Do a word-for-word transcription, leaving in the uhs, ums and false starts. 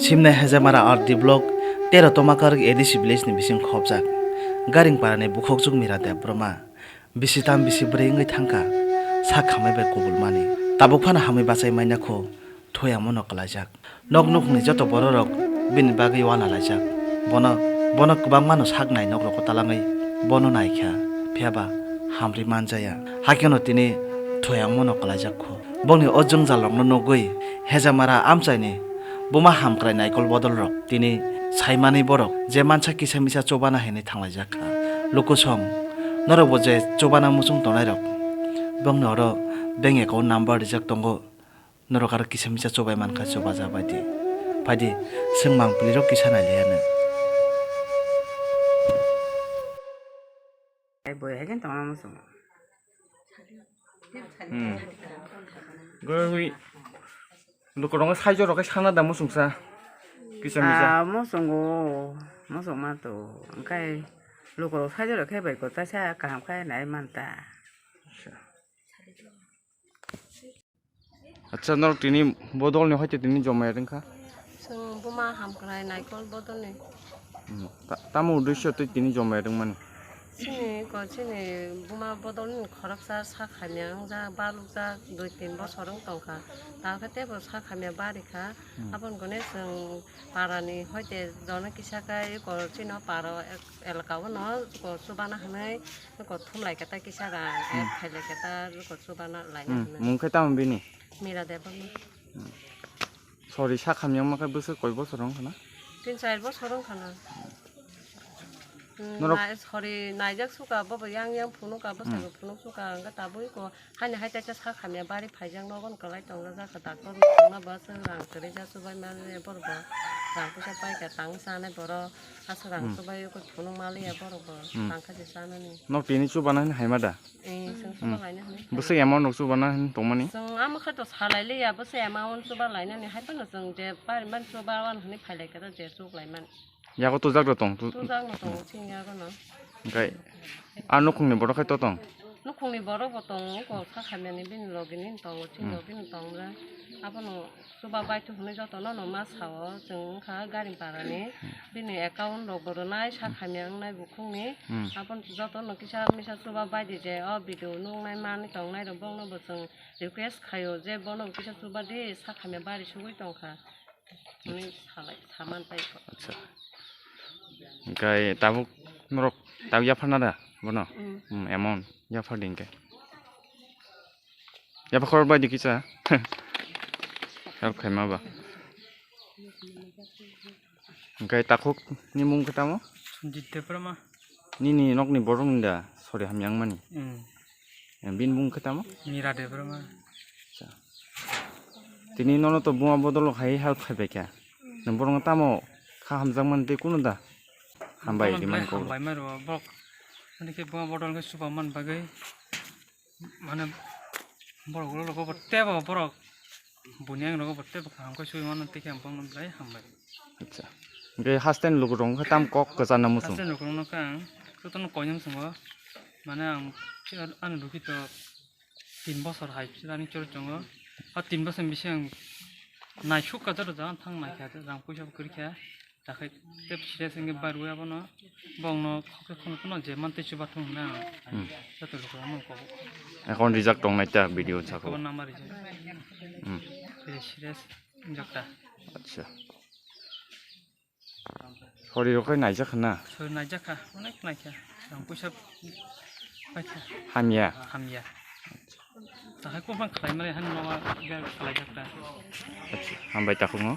Simnai Hejamara R D block tero Tomakar A D C village ni bising khobjak Garingpara ni bukhokjwk Mira Debbarma bisi tam bisi bwrwi wngwi thangkha, sak khamai bai kubulmani. Tabuk phano hamwi bachai maina kho, thwi amo no kwlaijak. Nok nukhungni joto bororok bini bagwi uanalaijak. Bono, bono kwbangmano sak nai nokrogo talangwi bono naikha, phiyaba hamri manjaya. Haikhe no tini thwi amo no kwlaijak kho. Bongni o jwngjalrokno nugwi Hejamara amchaini buma hamkrai naikol bodolrok tini saimani borok je mansa kisa misa chubana hinwi thanglaijak kha. Lukusong norokbo je chubana muchung tongnairok bongni oro bank account number rijak tongo. Norok aro kisa misa chubai mankha, chubajabaidi. Phaidi, swngmang pilirok kisa nailaiano. Ai boi hai khe tongma muchung. Hmm. Goi, lukurok sai jorok khe sana da muchung sa. Kisa misa. Ah, muchungo, muchung ma to. Engkai lukurok sai jorok khe bai ko ta sa kaham khai nai manta. Acha, norok tini bodolni hoite tini jomai ringkha? Chwng buma hamkrai naikol bodolni. Hmm, ta-, tamo uddesyo tei tini jomai ringmani? Chini ko, chini buma bodolni khoroksa sak hamya wngjak, balukjak, dui tin bosor wng tongkha. Takhe teibo sak hamya barikha. Hmm. Aboni gune chwng parani hoite jono kisa khe eko chini paro ek-, elaka o no eko chubana hinwi eko thumlai khe ta kisa rang, hmm, ek phailai khe ta eko chubana laina, hmm, hinwi. Mung khe tamo bini? Mira Debbarma. Hmm. Sori sak hamya wngma khe bwswk koi bosor wngkha na? Tin char bosor wngkha na. Hmm, norok nai-, sori naijak suka, bobo yang yang phunukha, bwskango, hmm, phunuk suka, hwnkhe tabuk eko Haini hai kaisa sak hamya bari phaijak nogo kwlai tongjak kha, doctor no thangma bo chwng rang kwrwi jak chubai mani borok bo rang puisa pai kha tang chanai borok aswk rang, hmm, chubai phunuk maliya borok bo, hmm, tang kha je chanani. Nok tini chubana hin haima da? Eh, chwng, hmm, chuba laina hinwi. Bwswk amount rok chubana hin tongmani? Chwng ama khe to salai liya bwswk amount chuba lainani hai phano chwng je pari mani chuba wan hinwi phailai kha je chuk lai mani. Yago tujak rok tong, tu-, tujak no tongo, hmm, chini yago no. Hwnkhe a nukhungni borok hai to tong? Nukhungni borok bo tongo, eko sak hamyani bini logini tongo, chini, hmm, logini tongo. Abono chuba baithu hwnwi jotono no ma sao, chwng wngkha Garingparani. Hmm. Bini account rok bo rwnai, sak hamya wngnai bukhukni. Hmm. Abono jotono kisa misa chuba baidi je, o video nuknai manwi tongnai rok, bongno bo chwng request khaio je bono kisa chuba di, sak hamya bari sugwi tongkha. Hwnwi salai, saman pai kho. Acha. Hwnkhe tabuk norok tabuk yapharna da bono? Mm. Mm, amount yaphar di hwnkhe. Yapha khor bai di kisa. Help khaima ba. Hwnkhe takhuk ni mung khe tamo? Sanjit Debbarma. Nini nokni borok ni da sori hamya wngmani? Mm. Eh, bini bung khe tamo? Mira Debbarma. Acha. Tini nono to buma bodol hai help khai bai kha. Nwng borokno tamo kha hamjakmani tei kunu da? Hambai bono di belai mani kok. Hambai mai rw borok. Ani khe buma bodol khe chuba man bagwi. Mane borok ulo rogo bo tebo borok. Buni ang rogo bo tebo kaham khe chubi mano tei khe ang bono belai hambai. Acha. Hwnkhe haste ni lukurok wngkha tam kok kwcharna muchung. Haste ni lukurok wngkha ang jotono koinwi muchungo. Mane ang ani lukito tin bosor hai ani chori tongo. O tin bosor bisi ang naisuk kha joto jaga thang naikha, rang puisa bo kwrwikha. Dakhai tep serious wngwi barwi abono. Bongno khokhe khunu khunu je mantwi chubathung hwnwi ang, hmm, joto lukurokno kobo. Ekhon rijak tongnai ta video sako. Kobo number rijak. Hmm. Serious, serious wngjakta. Acha. Sori rok khai naijak kha na? Sori naijak kha, onek naikha. Rang puisa paikha. Hamya? Ah, hamya. Tahai kok bang khlai mali han nogo ber khlai jak ta. Acha, hambai takhuk no.